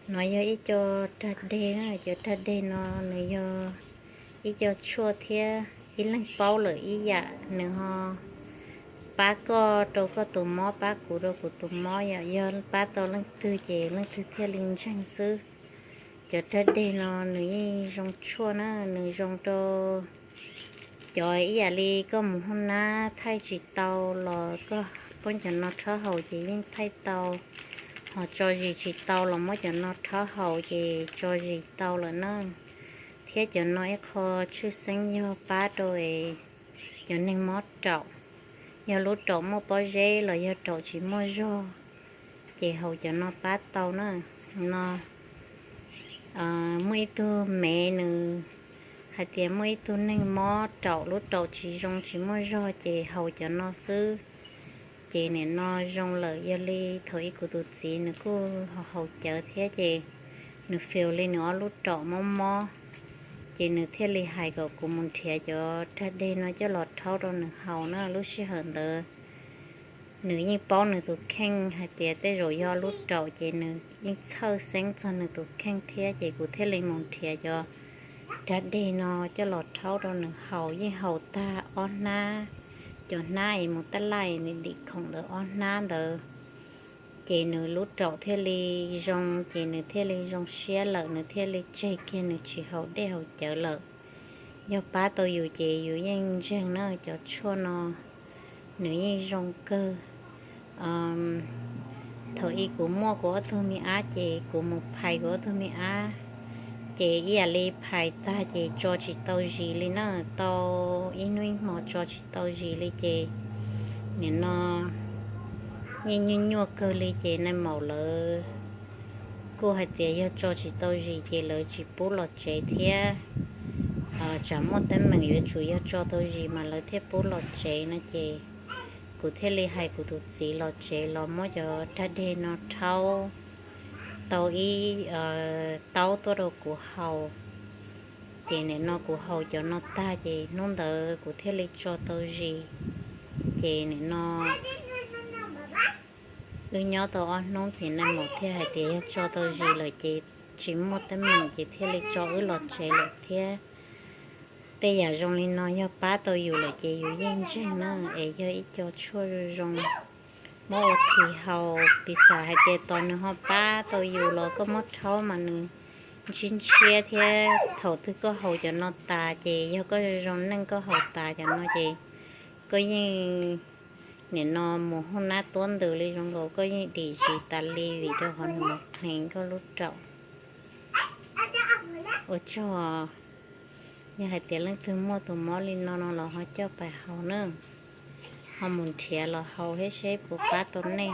No yog ib co rag deg na, cov rag deg no nws yog ib co tshuaj thiab ib leeg paub lawm ib yam, nws ho pab koj rau koj tus mob, pab kuv rau kuv tus mob, yog pab tau leej twg ces leej twg thiaj li ntseeg xwb. Cov rag deg no nws yeej zoo tshuaj na, nws zoo rau cov ib yam li koj mus hoob nab thaij tsis tau los koj poob cov no rhaub haus ces yeej thaij tau, ho tso zis tsis tau los muab cov no rhaub haus ces tso zis tau lawm na. Thiab cov no ib qho tshwj xeeb yog pab rau cov neeg mob raum, yog lub raum muaj pob zeb los yog raum tsis muaj zog ces haus cov no pab tau na. No muaj ib tug mev nws hais tias muaj ib tug neeg mob raum, lub raum tsis zoo tsis muaj zog ces haus cov no xwb. Ces nim no zoo lawm, yog li thaum ub kuv tus txiv nws kuj haus cawv thiab ces nws feel li nws ob lub raum mob mob, ces nws thiaj li hais kom kuv mus nrhiav cov rag deg no coj los rhaub rau nws haus na. Lub sij hawm ntawd nws yeej paub nws tus kheej hais tias tej zaum yog lub raum ces nws yeej txhawj xeeb txog nws tus kheej thiab, ces kuv thiaj li mus nrhiav cov rag deg no coj los rhaub rau nws haus. Yeej haus tag ob hnab, cov hnab es mus taj laj nws dim khoom ntawd ob hnab ntawd ces nws lub raum thiaj li zoo, ces nws thiaj li zoo siab lawm, nws thiaj li tseg kiag nws tsis haus dej haus cawv lawm. Yog pab tau yus ces yus yeej ntseeg na, cov tshuaj no nws yeej zoo kawg. Thaum ub kuv muaj kuv ob tug me ab ces kuv mus phais kuv ob tug me ab, ces ib yam li phais tag ces tso tsis tau zis li na, tau ib hnub ib hmo tso tsis tau zis li ces nim no yeej nyuaj nyuaj kawg li ces nais maum lawv kuj hais tias yog tso tsis tau zis ces lawv tsis pub los tsev thiab, tsam muaj teeb meem yuav tsum yog tso tau zis mas lawv thiaj pub los tsev no ces kuv thiaj li hais kuv tus txiv los tsev los muab cov rag deg no rhaub tau ib taub tuaj rau kuv haus. Ces nim no kuv haus cov no tag ces hnub ntawd kuv thiaj li tso tau zis. Ces nim no wb nyob tau ob hnub ces nais maum thiaj hais tias yog tso tau zis lawm ces tsis muaj teeb meem ces thiaj li tso wb los tsev lawm thiab. Tej yam zoo li no yog pab tau yus lawm ces yus yeej ntseeg na, es yog ib co tshuaj zoo zoo muab ua thiv haus. Piv xam hais tias tos nws ho pab tau yus los koj muab rhaub mas nws ntshiab ntshiab thiab, thaum twg koj haus cov no tas ces yog koj zoo zoo neej koj haus tas cov no ces koj yeej nim no mus hoob nab tuab ntws li zoo nkaus koj yeej dim zis tas li vim rau qhov nws mus qhees koj lub raum. Ua tsaug. Yog hais tias leej twg muaj tus mob li no no los ho coj pais haus na, ho mus nrhiav los haus thiab seb puas pab tau nej.